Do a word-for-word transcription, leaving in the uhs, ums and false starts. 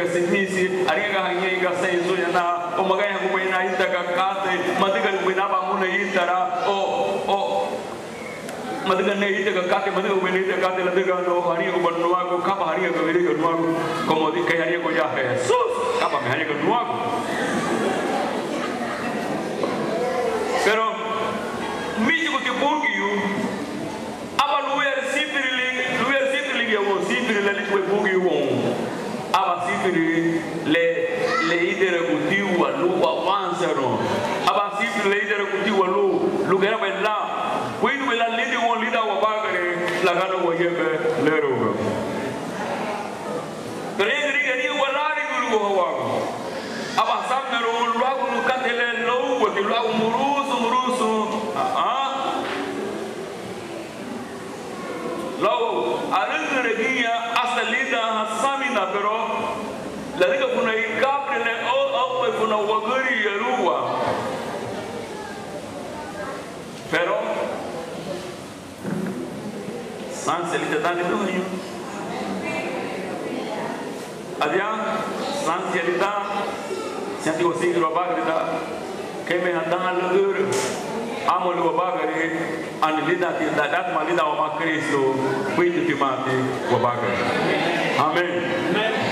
simisi, ariñagaha ñein ga seinsu ñana, o magañahagubei na ítaga katei, madügarügübei na aban muna ítara, o, o, madüga ne ítaga katei, madügarügübei ne ítaga katei, ladüga no hariñaguba nuagu, kaba hariñaga Weriga nuagu, como di, kei hariñaga ya Jesús, kaba me hariñaga nuagu. Pero míchuguti Bungiu, aba luwuyeri sífiri li-, luwuyeri sífiri ligía woun, sífiri le líchugubei Bungiu woun. Aba sífiri le, le íderagutiwa lun wawanserun. Aba sífiri le íderagutiwa lun, lun gayaraabei lan, buídubei lan lidin woun lidan wabagari, lagánagua yebe lererun. Pero ñein gürigia ariñawa lárigiñe lun hawagu. Aba asaminarun luagu lun katei le lóuguati, luagu murusun, murusun. Ah, ah. Lau arügüragiñe hasta lidan hasaminan, pero ladüga funa ikaburi le, o, o, funa wagüriarua. Pero sansi lira dan, niduheñu. Adiá, sansi lira dan. Siñati wasigirun abagarida, kei meha dan lügüri, ámuñein wabagari, ani lidan ti, dan, dan tima lidan wamá Kristu, buítimati wabagari. Amén.